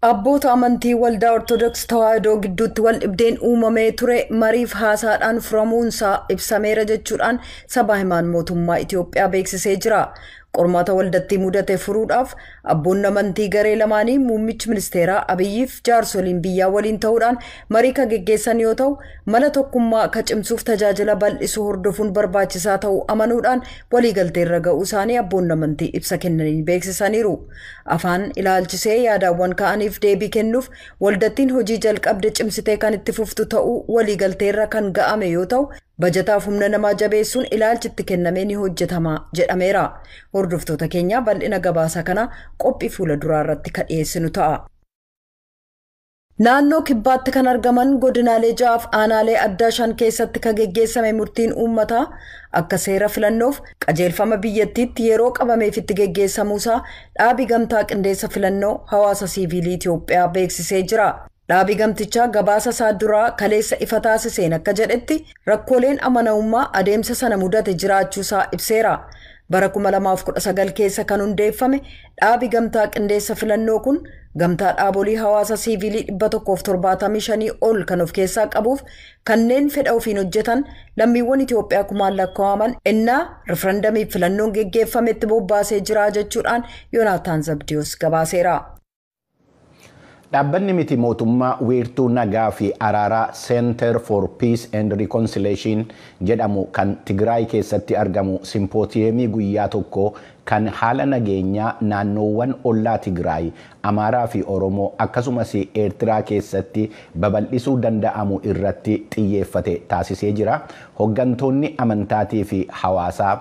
Abboota amantii Waldaa Ortodoksii Tawaahidoo gidduutti wal dhibdeen uumamee ture mariif haasaadhaan furamuunsaa ibsameera jechuudhaan sabaa himaan mootummaa Itiyoophiyaa beeksisee jira. Qormaata waldattii mudate furuudhaaf abboonni amantii garee lamaanii muummichi ministeeraa Abiyyiif jaarsoliin biyyaa waliin ta'uudhaan marii kan geggeessan yoo ta'u, mala tokkummaa akka cimsuuf tajaajila bal'isuu hordofuun barbaachisaa ta'uu amanuudhaan waliigalteerra ga'uu isaanii abboonni amantii ibsa kennaniin beeksisaniiru. Afaan ilaalchisee yaadaawwan ka'aniif deebii kennuuf waldattiin hojii jalqabde cimsitee kan itti fuftu ta'uu waliigalteerra kan ga'ame yoo ta'u, bajataaf humna namaa jabeessuun ilaalchitti kennamee ni hojjetama jedhameera. Hordoftoota keenya, bal'ina gabaasa kana qophii fuula duraa irratti kan dhiyeessinu ta'a. Naannoo Kibbaatti kan argaman godinaalee ja'aaf aanaalee addaa shan keessatti kan geggeessame murtiin uummataa akka seera filannoof qajeelfama biyyattiitti yeroo qabameef itti geggeessamuusaa dhaabii Gamtaa Qindeessa Filannoo Hawaasa Siiviilii Itiyoophiyaa beeksisee jira. Dhaabii gamtichaa gabaasa isaa duraa kaleessa ifa taasiseen akka jedhetti, rakkooleen amanamummaa adeemsa sana mudate jiraachuusaa ibseera. Bara 2019 keessa kan hundeeffame dhaabi Gamtaa Qindeessa Filannoo kun gamtaa dhaabolii hawaasa siivilii 175 ol kan of keessaa qabuuf kanneen fedha ofiin hojjetan lammiiwwan Itiyoophiyaa kumaan lakkaa'aman innaa rifarandamiif filannoon geggeeffametti bobbaasee jira jechuudhaan Yoonaataan Zabdiyoos gabaaseera. Dhaabbanni miti mootummaa Wiirtuu Nagaa fi Araaraa, Center for Peace and Reconciliation jedhamu, kan Tigraay keessatti argamu simpoosiyeemii guyyaa tokko kan haala nageenyaa naannoowwan ollaa Tigraay, Amaaraa fi Oromoo akkasumas Eertiraa keessatti babal'isuu danda'amu irratti xiyyeeffate taasisee jira. Hoggantoonni amantaatii fi hawaasaa,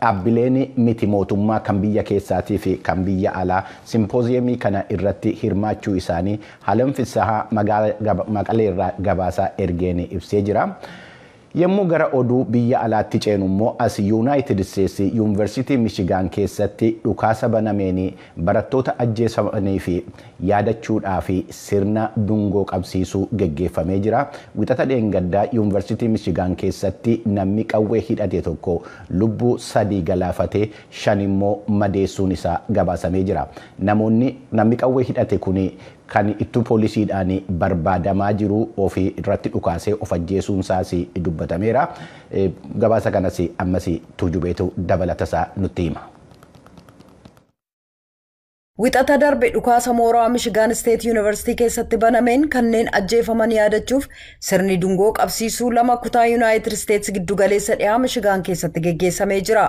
dhaabbileen miti mootummaa kan biyya keessaatii fi kan biyya alaa simpooziyemii kana irratti hirmaachuu isaanii Halam Fissahaa Maqaleerraa gabaasaa ergeen ibsee jira. Yommuu gara oduu biyya alaatti ceenu immoo, as Yuunaayitid Isteetsi Yuunivarsiitii Mishigaan keessatti dhukaasa banameen barattoota ajjeefamanii fi yaadachuudhaa fi sirna dungoo qabsiisuu geggeeffamee jira. Wixata dheengaddaa Yuunivarsiitii Mishigaan keessatti namni qawwee hidhate tokko lubbuu sadii galaafatee shan immoo madeessuun isaa gabaasamee jira. Namoonni namni qawwee hidhate kun kan ittuu poolisiidhaan barbaadamaa jiru ofii irratti dhukaasee of ajjeesuun isaas dubbatameera. Gabaasa kanas ammas Tuujubeetu dabalatasaa nutti hima. Wixata darbe dhukaasa mooraa Mishigaan Steet Yuunivarsiitii keessatti banameen kanneen ajjeefaman yaadachuuf sirni dungoo qabsiisuu lama kutaa Yuunaayitid Isteetsi giddugaleessa dhiyaa Mishigaan keessatti geggeessamee jira.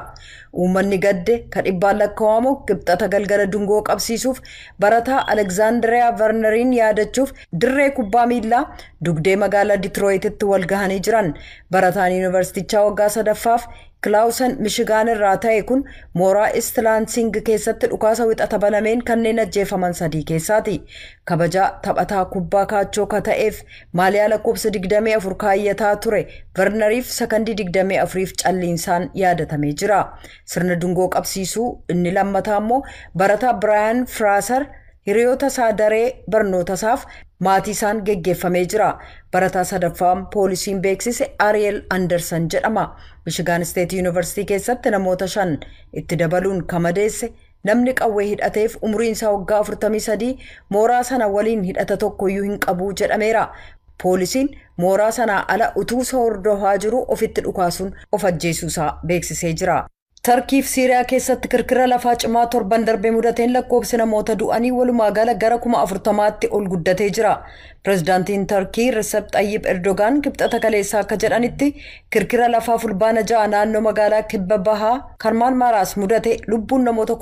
Uummanni gadde kan dhibbaan lakkaa'amu Kibxata galgala dungoo qabsiisuuf barataa Alekzaandiriyaa Varneriin yaadachuuf dirree kubbaa miillaa dugdee magaalaa Ditirooyititti wal gahanii jiran. Barataan yuunivarsiitichaa waggaa sadaffaaf Kilaawusan Mishigaan irraa ta'e kun mooraa East Lansing keessatti dhukaasa Wixata banameen kanneen ajjeefaman sadii keessaati. Kabajaa taphataa kubbaa kaachoo ka ta'eef maaliyaa lakkoofsa 24 kaayyataa ture Varnariif sakandii 24f calliinsaan yaadatamee jira. Sirna dungoo qabsiisuu inni lammataa immoo barataa Biraayan Firaasar, hiriyoota isaa daree barnoota isaaf maatii isaan geggeeffamee jira. Barataa sadaffaan poolisiin beeksise Ariel Anderson jedhama. Mishigaan Steet Yuunivarsiitii keessatti namoota shan itti dabaluun kamadeesse namni qawwee hidhateef umriin isaa waggaa 43 mooraa sana waliin hidhata tokkoyyuu hin qabu jedhameera. Poolisiin mooraa sanaa ala utuu isa hordofaa jiru ofitti dhukaasuun of ajjeesuusaa beeksisee jira. Tarkiif Siiriyaa keessatti kirkira lafaa cimaa torban darbee mudateen lakkoofsi namoota du'anii walumaa gala gara 40,000tti ol guddatee jira. Pireezidaantiin Tarkii Recep Tayyip Erdogaan Kibxata kaleessaa akka jedhanitti, kirkira lafaa Fulbaana 6 naannoo magaalaa kibba bahaa Karmaan Maaraas mudate lubbuun namoota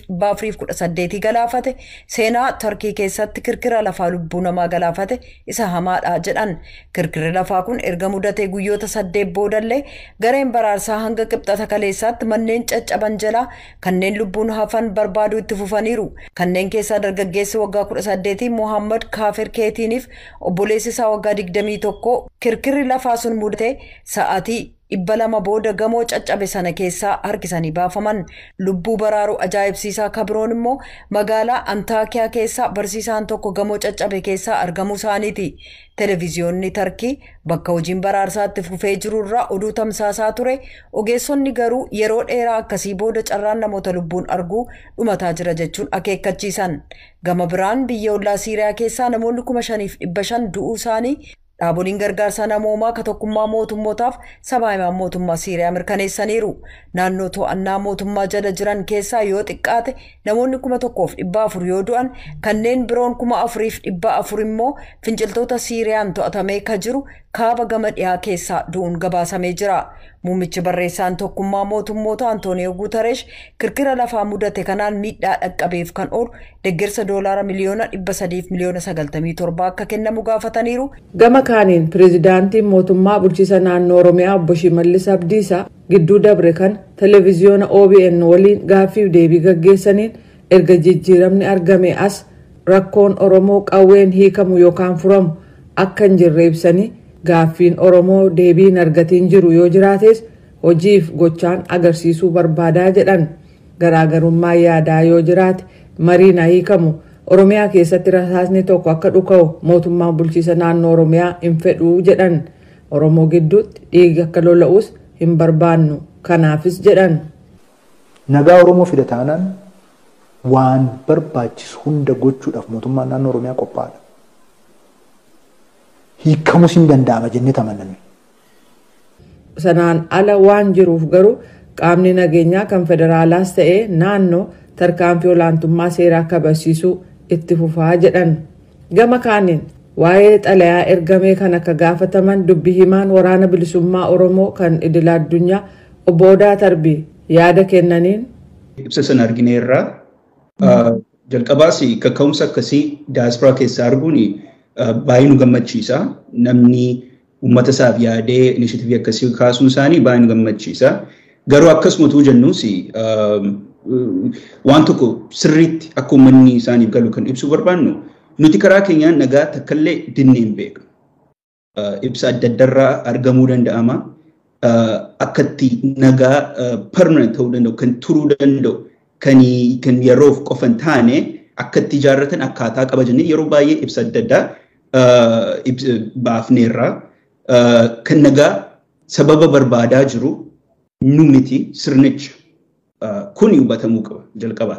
35,418 galaafate seenaa Tarkii keessatti kirkira lafaa lubbuu namaa galaafate isa hamaadha jedhan. Kirkirri lafaa kun erga mudatee guyyoota 8 boodallee gareen baraarsaa hanga Kibxata kaleessaatti manneen caccaban jalaa kanneen lubbuun hafan barbaaduu itti fufaniiru. Kanneen keessaa dargaggeessi waggaa 18 Mohammad Kaafir Keetiiniif obboleessi isaa waggaa 21 kirkirri lafaa sun mudate sa'aatii 200 booda gamoo caccabe sana keessaa harkisanii baafaman. Lubbuu baraaruu ajaa'ibsiisaa kabiroon immoo magaalaa Antaakiyaa keessaa barsiisaan tokko gamoo caccabe keessaa argamuu isaaniiti. Televiziyoonni Tarkii bakka hojiin baraarsaatti fufee jiru irraa oduu tamsaasaa ture. Ogeessonni garuu yeroo dheeraa akkasii booda carraan namoota lubbuun arguu dhumataa jira jechuun akeekkachiisan. Gama biraan biyya ollaa Siiriyaa keessaa namoonni 5,500 du'uu isaanii dhaaboliin gargaarsa namoomaa ka tokkummaa mootummootaaf sabaa himaan mootummaa Siiriyaa mirkaneessaniiru. Naannoo to'annaa mootummaa jala jiran keessaa yoo xiqqaate namoonni 1,400 yoo du'an kanneen biroon 4,400 immoo finciltoota Siiriyaan to'atamee ka jiru kaaba gama dhiyaa keessaa du'uun gabaasamee jira. Muummichi barreessaan tokkummaa mootummoota Antooniyoo Guutaresh kirkira lafaa mudate kanaan miidhaa dhaqqabeef kan oolu deeggarsa $397 miliyoona akka kennamu gaafataniiru. Gama kaaniin pireezidaantiin mootummaa bulchiisa naannoo Oromiyaa obbo Shimallis Abdiisaa gidduu dabre kan televiziyoona OBN waliin gaaffiif deebii gaggeessaniin erga jijjiiramni argame as rakkoon Oromoo qawween hiikamu yookaan furamu akka hin jirre ibsanii gaaffiin Oromoo deebiin argatiin jiru yoo jiraates hojiif gochaan agarsiisuu barbaadaa jedhan. Garaagarummaa yaadaa yoo jiraate mariin hiikamu. Oromiyaa keessatti rasaasni tokko akka dhuka'u mootummaan bulchiisa naannoo Oromiyaa hin fedhuu jedhan. Oromoo gidduutti dhiigi akka lola'us hin barbaannu kanaafis jedhan. Nagaa Oromoo fida taanaan waan barbaachisu hunda gochuudhaaf mootummaan naannoo Oromiyaa qophaa'aadha. Hiikamus hin danda'ama jennee tamannan. Sanaan ala waan jiruuf garuu qaamni nageenyaa kan federaalaas ta'ee naannoo tarkaanfii olaantummaa seeraa kabachiisuu itti fufaa jedhan. Gama kaaniin waa'ee xalayaa ergamee kan akka gaafataman dubbi himaan waraana bilisummaa Oromoo kan idil addunyaa obbo Odaa Tarbii yaada kennaniin. Ibsa sana argineerra. Jalqabaas kaka'umsa akkasii diyaasporaa keessaa arguun baay'ee nu gammachiisa. Namni uummata isaaf yaadee inishitiivii akkasii kaasuun isaanii baay'ee nu gammachiisa. Garuu akkasuma utuu jennuus waan tokko sirriitti akka uummanni isaaniif galu kan ibsuu barbaannu nuti karaa keenyaan nagaa takkallee dinnee hin beeknu. Ibsa adda addarraa argamuu danda'ama. Akkatti nagaa permanent ta'uu danda'u, kan turuu danda'u, kan yeroof qofa hin taane akkatti ijaarratan akkaataa qaba jennee yeroo baay'ee ibsa adda addaa baafneerra. Kan nagaa sababa barbaadaa jiru nu miti sirnicha. Kuni hubatamuu qaba jalqaba.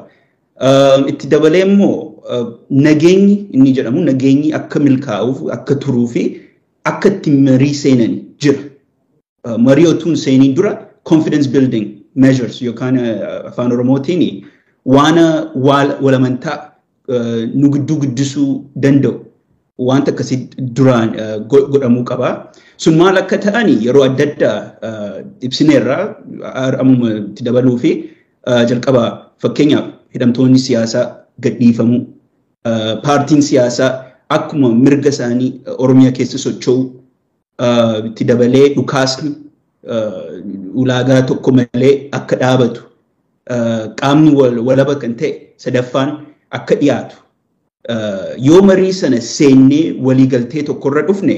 Itti dabalee immoo nageenyi inni jedhamu nageenyi akka milkaa'uuf akka turuu fi akka itti marii seenan jira. Marii otoo hin seeniin dura confidence building measures yookaan afaan Oromootiin waan walamantaa nu gidduu guddisuu danda'u wanta akkasii duraan godhamuu qaba. Sun maal akka ta'ani yeroo adda addaa ibsineerra ammuma itti dabaluu fi jalqaba fakkeenyaaf hidhamtoonni siyaasaa gadhiifamuu, paartiin siyaasaa akkuma mirga isaanii Oromiyaa keessa socho'u, itti dabalee dhukaasni ulaagaa tokko malee akka dhaabatu, qaamni walaba kan ta'e sadaffaan akka dhiyaatu. Yoo marii sana seennee waliigaltee tokkorra dhufne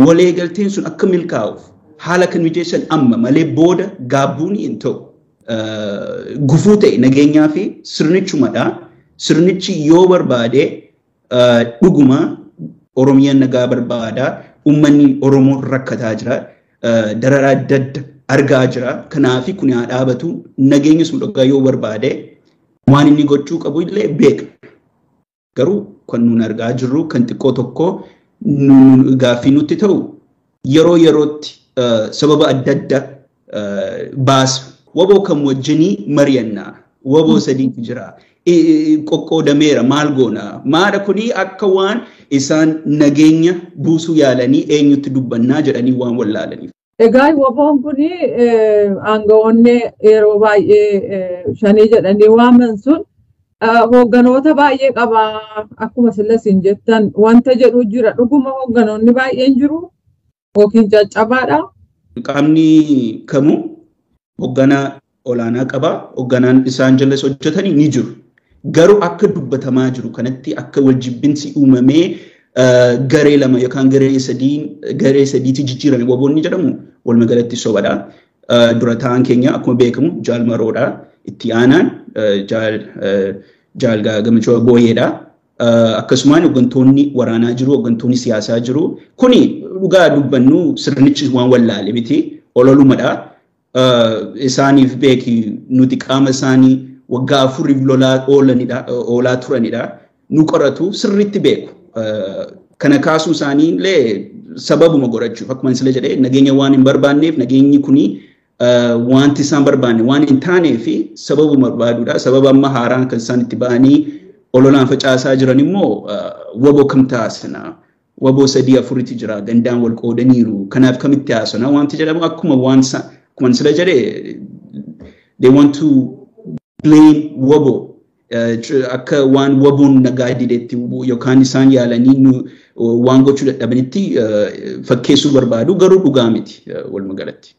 waliigalteen sun akka milkaa'uuf haala kan mijeessan amma malee booda gaabbuun hin ta'u. Gufuu ta'e nageenyaa fi sirnichumadha. Sirnichi yoo barbaade dhuguma Oromiyaan nagaa barbaada. Uummanni Oromoo rakkataa jira. Dararaa adda adda argaa jira. Kanaaf kun haa dhaabatu. Nageenya sun dhugaa yoo barbaade waan inni gochuu qabu illee beeka. Garuu kan nuun argaa jirru kan xiqqoo tokko gaaffii nutti ta'u yeroo yerootti sababa adda addaa baasa. Waboo kan wajjinii mari'annaa. Waboo sadiitu jira. Qoqqoodameera maal goona? Maadha kuni akka waan isaan nageenya buusuu yaalanii eenyutti dubbannaa jedhanii waan wallaalaniif. Egaa waboon kuni aangawoonni yeroo baay'ee shanii jedhanii waaman sun hoogganoota baay'ee qaba. Akkuma sillasiin jettan wanta jedhu jira. Dhuguma hoogganoonni baay'een jiru yookiin caccabaadha. Qaamni kamuu hoogganaa olaanaa qaba. Hoogganaan isaan jalas hojjetanii ni jiru. Garuu akka dubbatamaa jiru kanatti akka waljibbinsi uumamee Garee lama yookaan garee sadiitti jijjiirame waboonni jedhamu walumaa galatti sobadha. Dura ta'an keenya akkuma beekamu Jaal Maroodha. Itti aanaan Jaal Gammachuu Booyeedha. Akkasumaan hooggantoonni waraanaa jiru, hooggantoonni siyaasaa jiru. Kuni dhugaa dubbannu sirnichi waan wallaale miti, ololumadha. Isaaniif beeki, nuti qaama isaanii waggaa 4f lolaa oolanidha, oolaa turanidha. Nu qoratu, sirriitti beeku. Kana kaasuu isaanii illee sababuma godhachuuf, akkuma sila jedhee, nageenya waan hin barbaanneef, nageenyi kuni wanti isaan barbaanne waan hin taanee fi sababuma barbaaduudha. Sababa amma haaraan kan isaan itti ba'anii ololaan facaasaa jiran immoo waboo kam taasisna? Waboo sadii afuritti jira, gandaan wal qoodaniiru, kanaaf kamitti haasona wanti jedhamu, akkuma waan akkuma sila jedhee, they want to blame waboo akka waan waboon nagaa didetti yookaan isaan yaalanii nu waan gochuu dadhabanitti fakkeessuu barbaadu, garuu dhugaa miti walumaa galatti.